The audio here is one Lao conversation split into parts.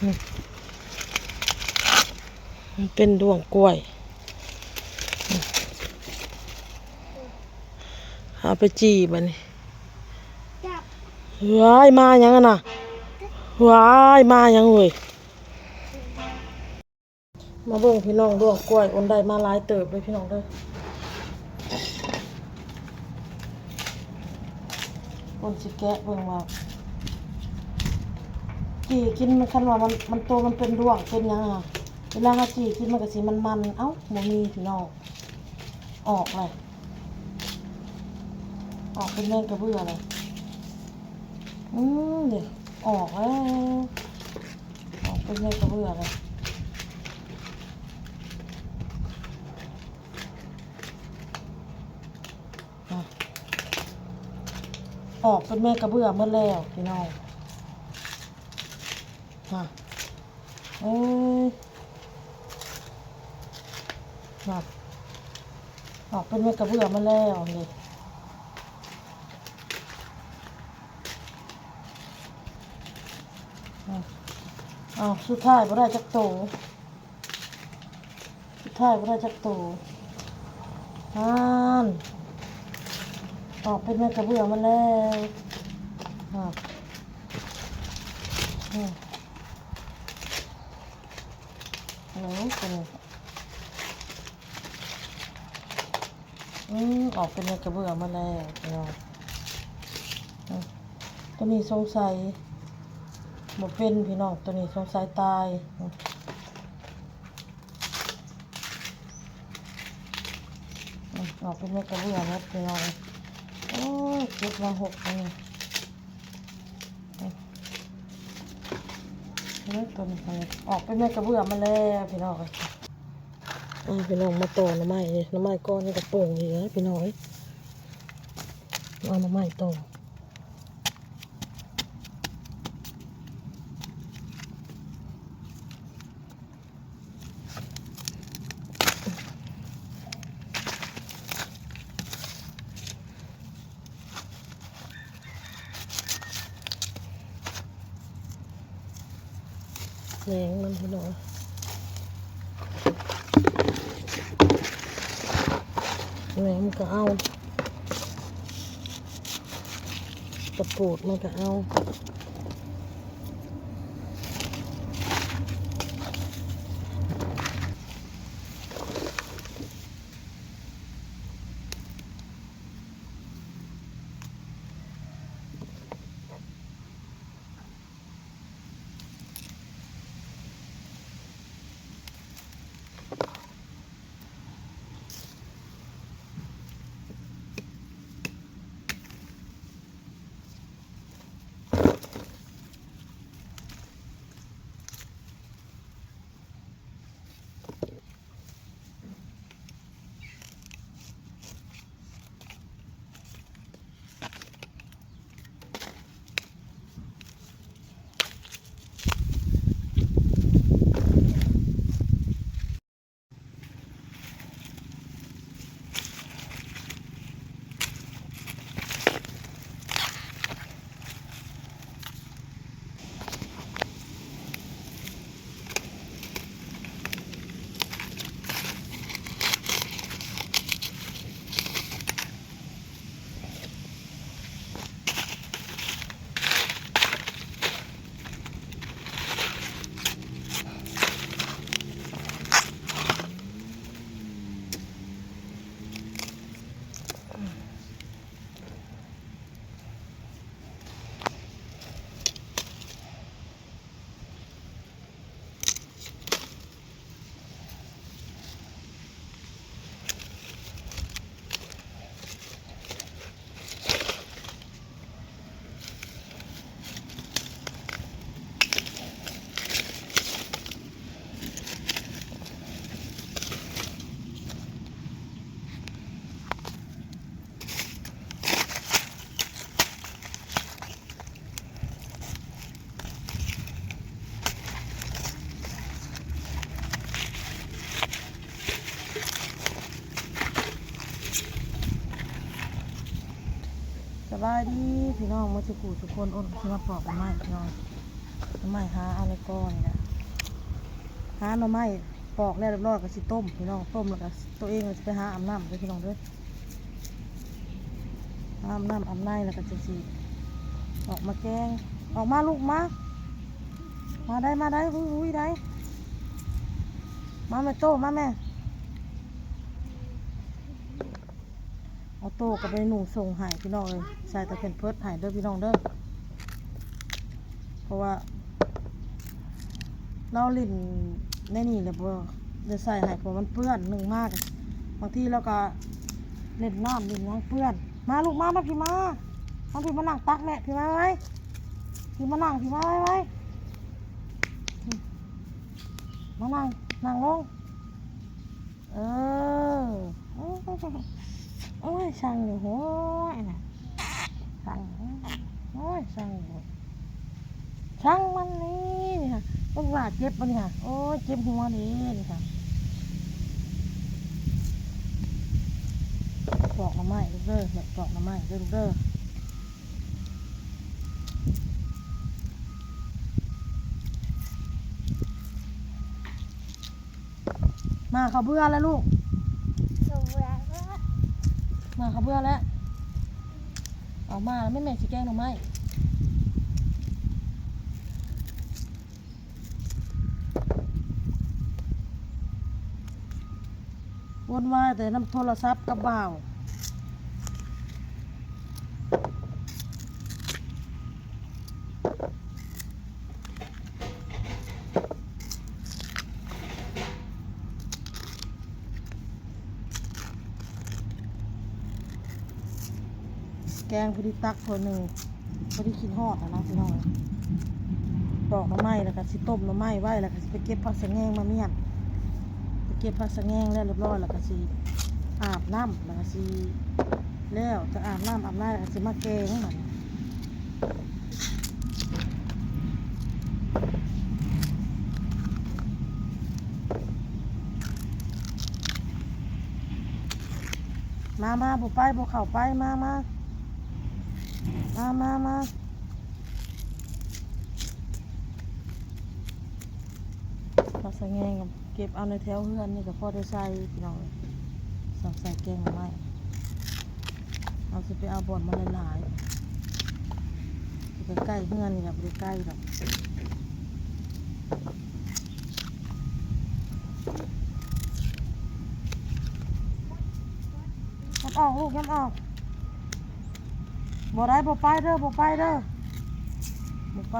ມັນເປັນດ້ວງກ້ວຍ. ເອົາໄປຈີ່ບາດນີ້. ວ້າຍ ມາຫຍັງຫັ້ນນະ? ວ້າຍ ມາຫຍັງເວີຍ? ມາເບິ່ງພີ່ນ້ອງ ດ້ວງກ້ວຍ ໂອ້ນ ໄດ້ມາຫຼາຍເຕີບເລີຍພີ່ນ້ອງເດີ. ໂອ້ນຊິແກະເບິ່ງວ່າ ຈີ່ກິນ ຄັນວ່າມັນ ມັນໂຕມັນເປັນດ້ວງເປັນຫຍັງຫັ້ນນະ ເວລາເຮົາຈີ່ກິນມັນກະຊິມັນໆ. ເອົ້າ ບໍ່ມີພີ່ນ້ອງ ອອກແລ້ວ ອອກເປັນແມງກະເບື້ອແລ້ວ. ອືມ ນີ້ ອອກແລ້ວ ອອກເປັນແມງກະເບື້ອແລ້ວ. ອອກເປັນແມງກະເບື້ອໝົດແລ້ວພີ່ນ້ອງ. ຮະ ເອີຍ ນະ ອອກເປັນແມງກະເບື້ອມາແລ້ວນີ້. ອືມ ເອົາ ສຸດທ້າຍບໍ່ໄດ້ຈັກໂຕ. ສຸດທ້າຍບໍ່ໄດ້ຈັກໂຕ. ຫັ້ນ ອອກເປັນແມງກະເບື້ອມາແລ້ວ. ຮະ ອືມ ໂອ້ ຕົວນີ້ ອືມ ອອກເປັນແມງກະເບື້ອມາແລ້ວພີ່ນ້ອງ. ອືມ ຕົວນີ້ສົງໄສບໍ່ເປັນພີ່ນ້ອງ ຕົວນີ້ສົງໄສຕາຍ. ອືມ ອືມ ອອກເປັນແມງກະເບື້ອໝົດພີ່ນ້ອງ. ໂອ້ຍ ເກັບມາຫົກອັນນີ້. ເອີ ຕົວນີ້ ອອກເປັນແມງກະເບື້ອມາແລ້ວພີ່ນ້ອງເອີຍ. ອ່າ ພີ່ນ້ອງ ມາຕໍ່ໜໍ່ໄມ້ ໜໍ່ໄມ້ກ້ອນນີ້ກະປົ່ງອີກແລ້ວພີ່ນ້ອງເອີຍ. ເອົາໜໍ່ໄມ້ຕໍ່. ແໜງມັນພີ່ນ້ອງ ແໜງມັນກະເອົາ ຕະປູດມັນກະເອົາ. ສະບາຍດີພີ່ນ້ອງໝົດສູ່ຜູ້ສູ່ຄົນ ໂອ້ນ ຊິມາປອກໜໍ່ໄມ້ພີ່ນ້ອງ. ໜໍ່ໄມ້ຫາເອົາໃນກໍນີ້ແຫຼະ ຫາໜໍ່ໄມ້ປອກແລ້ວຮຽບຮ້ອຍກໍຊິຕົ້ມພີ່ນ້ອງ ຕົ້ມແລ້ວກໍຕົວເອງກໍຊິໄປຫາອາບນ້ຳເດີພີ່ນ້ອງເດີ ອາບນ້ຳອາບໃນແລ້ວກໍຈັ່ງຊິອອກມາແກງ ອອກມາລູກມາ ມາໄດ້ ມາໄດ້ ຫຸຍໆ ໄດ້ ມາແມ່ໂຕ ມາແມ່. ອອໂຕ້ກໍໄປນຸ່ງສົ່ງໃຫ້ພີ່ນ້ອງເອີຍ ໃສ່ແຕ່ແພມເພີດໃຫ້ເດີພີ່ນ້ອງເດີ ເພາະວ່າລາວຫຼິ້ນໃນນີ້ແຫຼະ ບໍ່ໄດ້ໃສ່ໃຫ້ ເພາະມັນເປື້ອນ ໜຶ່ງມາກະ ບາງທີລາວກະຫຼິ້ນນ້ຳຫຼິ້ນຫຍັງເປື້ອນ ມາລູກມາ ມາພີ້ມາ ມາພີ້ມານັ່ງຕັກແມ່ ພີ້ມາໄວໆ ພີ້ມານັ່ງ ພີ້ມາໄວໆ ມານັ່ງ ນັ່ງລົງ. ເອີ ໂອ້ຍ ຊັງຢູ່ ໂອ້ຍ ນະ ຊັງ ໂອ້ຍ ຊັງຢູ່ ຊັງມັນນີ້ ນີ້ຫະ ເບິ່ງວ່າເຈັບບໍ່ນີ້ຫະ ໂອ້ຍ ເຈັບຫົວນີ້ ນີ້ຫະ ປອກໜໍ່ໄມ້ເດີ ແມ່ປອກໜໍ່ໄມ້ເດີ ເດີ. ໝາເຂົາເບື່ອແລ້ວລູກ ເຂົາເບື່ອແລ້ວ ໝາເຂົາເບື່ອແລ້ວ ອອກມາແລ້ວ ແມ່ ແມ່ຊິແກງໜໍ່ໄມ້ ວົນວາຍແຕ່ນຳໂທລະສັບກັບບ່າວ. ແກງພໍດີຕັກຖ້ວຍໜຶ່ງ ພໍດີຄິດຮອດຫັ້ນນະພີ່ນ້ອງເອີຍ ປອກໜໍ່ໄມ້ ແລ້ວກໍຊິຕົ້ມໜໍ່ໄມ້ໄວ້ ແລ້ວກໍຊິໄປເກັບຜັກສະແງງມາມ້ຽນ ໄປເກັບຜັກສະແງງແລ້ວຮຽບຮ້ອຍ ແລ້ວກໍຊິອາບນ້ຳ ແລ້ວກໍຊິ ແລ້ວຈະອາບນ້ຳອາບໃນ ແລ້ວກໍຊິມາແກງບັດນີ້. ມາ ມາ ບໍ່ໄປ ບໍ່ເຂົ້າໄປ ມາ ມາ ມາ ມາ ມາ ມາ ສະແງງກັນ. ເກັບເອົາໃນແຖວເຮືອນນີ້ກໍພໍໄດ້ໃສ່ພີ່ນ້ອງເອີຍ ສຳໃສ່ແກງໜໍ່ໄມ້ ເຮົາຊິໄປເອົາບ່ອນມັນຫຼາຍໆ ຢູ່ໃກ້ໆເຮືອນນີ້ແຫຼະ ບໍ່ໄດ້ໄກດອກ. ຍັບອອກລູກ ຍັບອອກ. ບໍ່ໄດ້ ບໍ່ໄປເດີ ບໍ່ໄປເດີ ບໍ່ໄປ.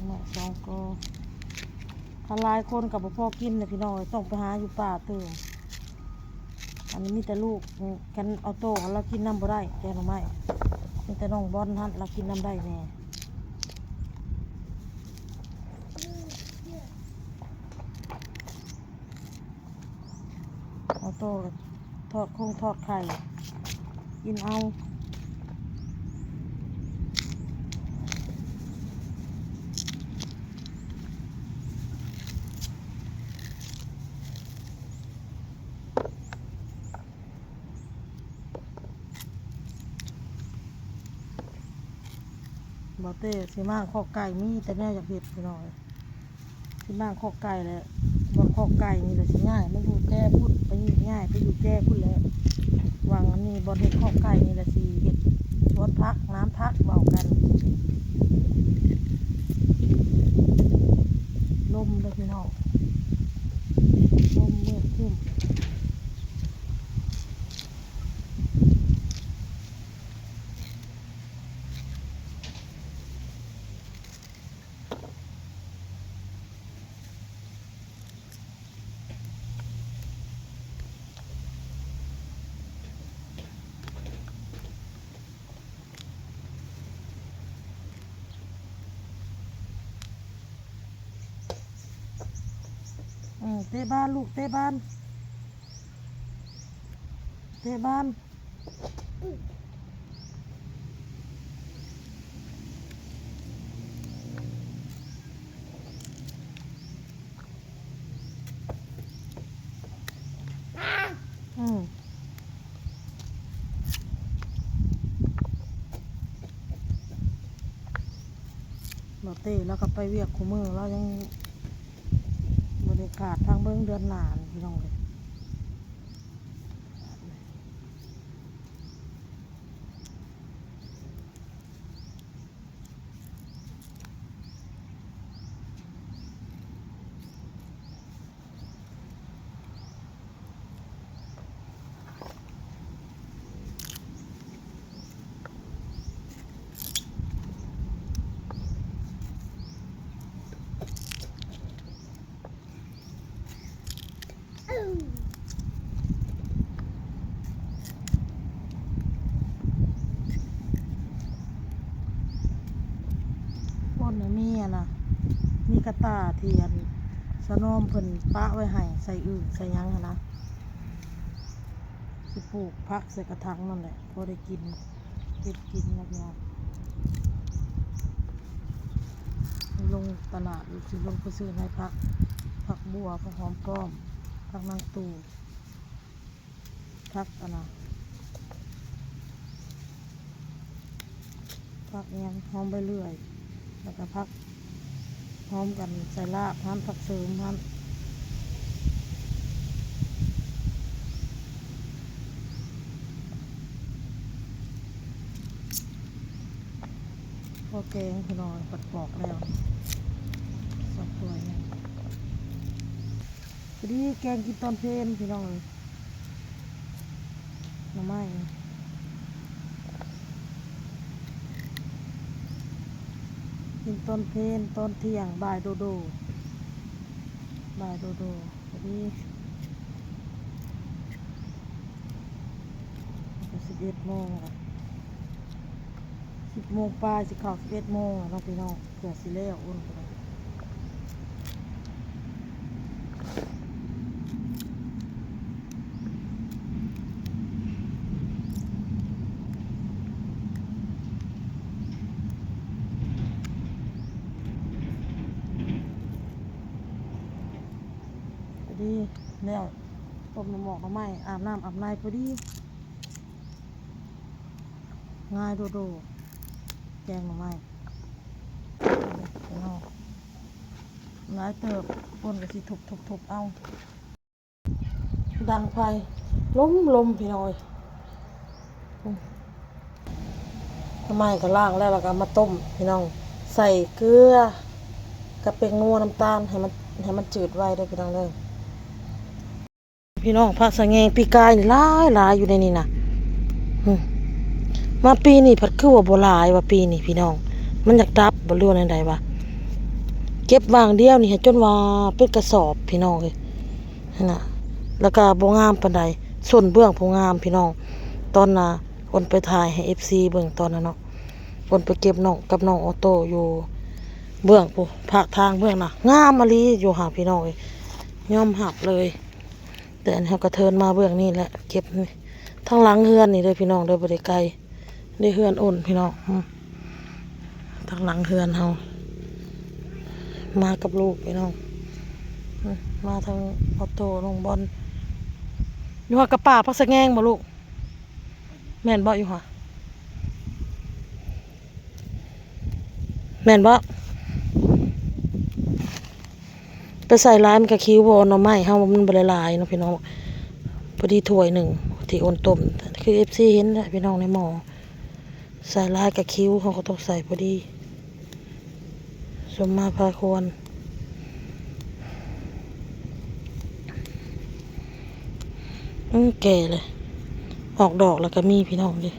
ໝາກສອງກໍ ຄັນຫຼາຍຄົນກໍບໍ່ພໍກິນນະພີ່ນ້ອງເອີຍ ຕ້ອງໄປຫາຢູ່ປ່າຕື່ມ. ອັນນີ້ມີແຕ່ລູກ ຄັນເອົາໂຕ ລາວກິນນຳບໍ່ໄດ້ ແກງໜໍ່ໄມ້ ມີແຕ່ນ້ອງບອນຫັ້ນ ລາວກິນນຳໄດ້ແດ່. ເອົາໂຕທອດຄົງທອດໄຂ່ກິນເອົາ. ບໍ່ແຕ່ຊິມ້າງຄອກໄກ່ ມີແຕ່ແນວຢາກເຮັດພີ່ນ້ອງເອີຍ. ຊິມ້າງຄອກໄກ່ແຫຼະ ບ່ອນຄອກໄກ່ນີ້ລະຊິຍ້າຍມາຢູ່ແຈພຸ້ນ ໄປຍ້າຍໄປຢູ່ແຈພຸ້ນແຫຼະ. ຫວ່າງອັນນີ້ບ່ອນເຮັດຄອກໄກ່ນີ້ລະຊິເຮັດສວນຜັກ ໜາມຜັກ ເວົ້າກັນ. ລົມເດີພີ່ນ້ອງ ລົມເມືອງຄຸ້ມ. ເຕະບານລູກ ເຕະບານ ເຕະບານ. ອືມ ບໍ່ເຕະ ລາວກໍໄປວຽກຄູ່ມື້ ລາວຍັງ ບັນຍາກາດທາງເບິ່ງເດືອນໜ້ານີ້ ພີ່ນ້ອງເອີຍ. ຄົນນະ ມີອັນນະ ມີກະຕ່າທີ່ອັນສະໜອມເພິ່ນປະໄວ້ໃຫ້ໃສ່ອຶ່ງໃສ່ຫຍັງຫັ້ນນະ ຊິປູກຜັກໃສ່ກະຖັງນັ້ນແຫຼະ ພໍໄດ້ກິນ ເກັບກິນເນາະພີ່ນ້ອງ. ລົງຕະຫຼາດ ຊິລົງໄປຊື້ໃນຜັກ ຜັກບົວ ຜັກຫອມປ້ອມ ຜັກນາງຕູ່ ຜັກອັນນະ ຜັກຫຍັງ ຫອມໃບເລື່ອຍ ແລ້ວກໍຜັກຫອມກັນໃສ່ລາບຫັ້ນ ຜັກເສີມຫັ້ນ ພໍແກງພີ່ນ້ອງ ປອກແລ້ວ ສອງຖ້ວຍນີ້. ພໍດີແກງກິນຕອນເພນພີ່ນ້ອງເອີຍ ໜໍ່ໄມ້ ກິນຕອນເພນ ຕອນທ່ຽງ ບ່າຍໂດໂດ ບ່າຍໂດໂດ ພໍດີ ສິບເອັດໂມງລະ ສິບໂມງປາຍ ຊິເຂົ້າສິບເອັດໂມງແລ້ວເນາະພີ່ນ້ອງ ເກືອບຊິແລ້ວ ອຸ່ນກໍໄດ້. ພໍດີແລ້ວ ຕົ້ມໜໍ່ໝອກໜໍ່ໄມ້ ອາບນ້ຳອາບໃນພໍດີ. ງ່າຍໂດໂດ ແກງໜໍ່ໄມ້ ເນາະ ຫຼາຍເຕີບ ຄົນກໍຊິທຸບໆໆ ເອົາ ດັງໄຟ ລົມໆ ພີ່ນ້ອງເອີຍ. ໜໍ່ໄມ້ກໍລ້າງແລ້ວ ແລ້ວກໍເອົາມາຕົ້ມພີ່ນ້ອງ ໃສ່ເກືອກັບແປ້ງນົວ ນ້ຳຕານ ໃຫ້ມັນ ໃຫ້ມັນຈືດໄວເດີພີ່ນ້ອງເດີ. ພີ່ນ້ອງ ຜັກສະແງງປີກາຍນີ້ຫຼາຍໆ ຢູ່ໃນນີ້ນະ ຫຶ ມາປີນີ້ພັດຄືວ່າບໍ່ຫຼາຍວ່າ ປີນີ້ພີ່ນ້ອງ ມັນຢາກດັບບໍ່ ຫຼືວ່າແນວໃດວະ ເກັບຫວ່າງດຽວນີ້ໃຫ້ຈົນວ່າເປັນກະສອບພີ່ນ້ອງເອີຍ ຫັ້ນນະ ແລ້ວກະບໍ່ງາມປານໃດ ສົ້ນເບື້ອງຜູ້ງາມພີ່ນ້ອງ ຕອນນະ ໂອນໄປຖ່າຍໃຫ້ເອັຟຊີເບິ່ງຕອນນັ້ນເນາະ ໂອນໄປເກັບນ້ອງ ກັບນ້ອງອໍໂຕ້ຢູ່ເບື້ອງພຸ້ນ ພາກທາງເບື້ອງນະ ງາມອີ່ຫຼີຢູ່ຫາພີ່ນ້ອງເອີຍ ຍອມຮັບເລີຍ. ແຕ່ອັນເຮົາກະເທີນມາເບື້ອງນີ້ແຫຼະ ເກັບທາງຫຼັງເຮືອນນີ້ເດີພີ່ນ້ອງເດີ ບໍ່ໄດ້ໄກ ໄດ້ເຮືອນໂອນພີ່ນ້ອງ ທາງຫຼັງເຮືອນເຮົາ ມາກັບລູກພີ່ນ້ອງ ມາທາງອໍໂຕ້ ນ້ອງບອນ ຢູ່ຫາກະປ່າຜັກສະແງງບໍ່ລູກ? ແມ່ນບໍ່ຢູ່ຫາ? ແມ່ນບໍ່? ໄປໃສ່ຫຼາຍມັນກະຄິວ ເພາະວ່າໜໍ່ໄມ້ເຮົາມັນບໍ່ໄດ້ຫຼາຍເນາະພີ່ນ້ອງ ພໍດີຖ້ວຍໜຶ່ງທີ່ໂອນຕົ້ມ ຄືເອັຟຊີເຫັນແຫຼະພີ່ນ້ອງ ໃນໝໍ້ ໃສ່ຫຼາຍກະຄິວ ເຮົາກໍຕ້ອງໃສ່ພໍດີ ສົມມາພາຄວນ. ອື ແກ່ເລີຍ ອອກດອກແລ້ວກໍມີພີ່ນ້ອງເດ້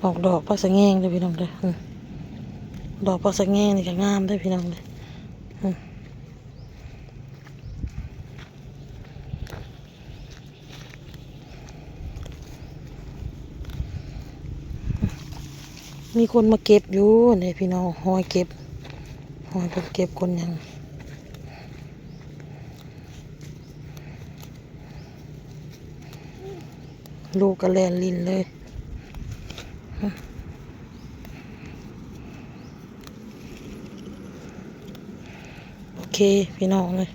ອອກດອກ ຜັກສະແງງເດີພີ່ນ້ອງເດີ ອື ດອກຜັກສະແງງນີ້ກໍງາມເດີພີ່ນ້ອງເດີ ອື ມີຄົນມາເກັບຢູ່ເດ້ພີ່ນ້ອງ ຮອຍເກັບ ຮອຍຄົນເກັບຄົນຫຍັງ. ລູກກໍແລ່ນຫຼິ້ນເລີຍ. ໂອເຄພີ່ນ້ອງເອີຍ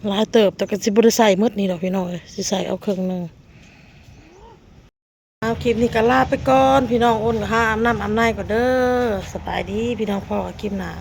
ຫຼາຍເຕີບ ແຕ່ກໍຊິບໍ່ໄດ້ໃສ່ໝົດນີ້ດອກພີ່ນ້ອງເອີຍ ຊິໃສ່ເອົາເຄິ່ງໜຶ່ງ. ເອົາ ຄລິບນີ້ກໍລາໄປກ່ອນພີ່ນ້ອງ ໂອນກໍຫາອາບນ້ຳອາບໃນກ່ອນເດີ. ສະບາຍດີພີ່ນ້ອງ ພໍ້ກັນຄລິບໜ້າ.